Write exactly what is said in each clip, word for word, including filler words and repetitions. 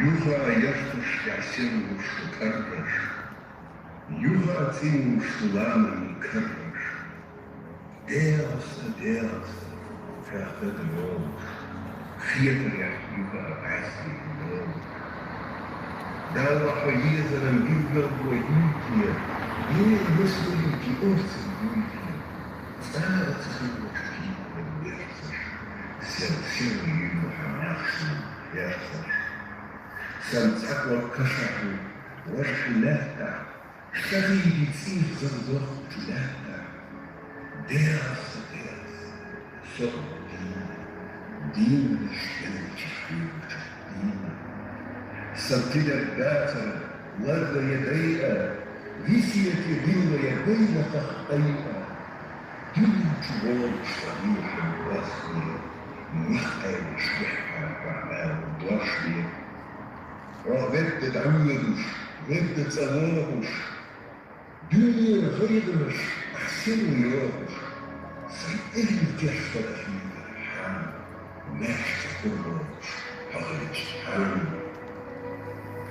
Юха а ярташ ясен луш кӀарраш, юха а цӀи луш ламани карраш. ДегӀаста, дегӀаста, хьехтада йолуш, хетарехь юха а гӀаьзде лолуш. Далла хьо езаран билгал бой уьйте, е масаллики орцан дуйте, цӀа а ца хилла чу кхийттара верцаш, сел-сел юьйла хьан нахшна ярцаш. Сан цӀакъор кашахь ву, важа хьи лаьттахь, ша хӀийди цӀийх зан дохкучу лаьттахь. ДегӀаста, дегӀаста, со а дийна, дийна деш беллачу хьоьгучу дийна. Сан тидам дацара ларда я дайа, висете дилла я дайна хах айа. Дуьнен чу волуш сан дийхьан бохне, мах айдаш бехкан бахьана дош бе. Хьо ведда дӀавоьдуш, ведда цӀа вогӀуш, дуьненан гӀайгӀанаш ахь сел йогӀуш, сайн элира кешвара хьийгара хьан, маьрша кура лоцуш хьо хилча хьан.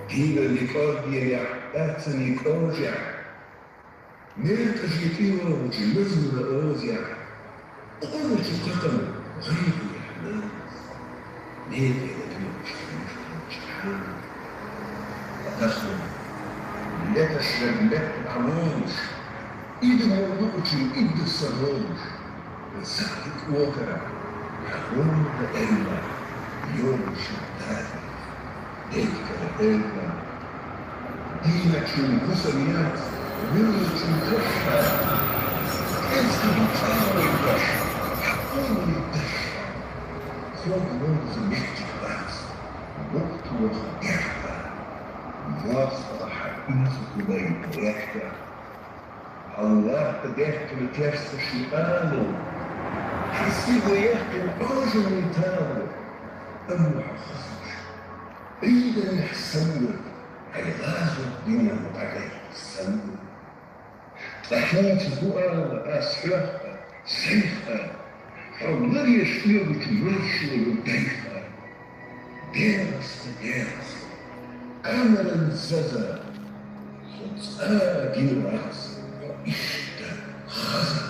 Дийна никъ орденехь, бацани кӀожехь, мертӀажи тӀейогӀучу назмана озехь, къоначу кхакана гӀайгӀанехь нанас, некъала доьхуш хилча хьан. Ткъа тахана, леташ верг метта дӀаволуш, идамор дукъучун идда са волуш, сахьтик вотарахь, хьан хӀунда элла, йолуш даза. Дехкара элла, дийначун хӀусам яц, вуьллачун каш хьан, кӀезиг ду цӀа вай даш, хьан къоман даш хьан. Хьо ловза меттиг бац, букътоха дехьа, моцкъала хьан инса хӀумай гӀертахь. Аллахьа дехкина кесташ и ало, хьан сиха яьккхина Ӏожаллин тало, амма хьо хазаш, Ӏийданехь санна, хьайн гӀазот динан дӀагайта санна. Ткъа хӀинца бу ала ас хьох а, сайх а, хьо ларъеш оьгучу маршо ю дайх а. ДегӀаста, дегӀаста, амаран заза, хьо цӀа а гина вац, хьо иштта хаза.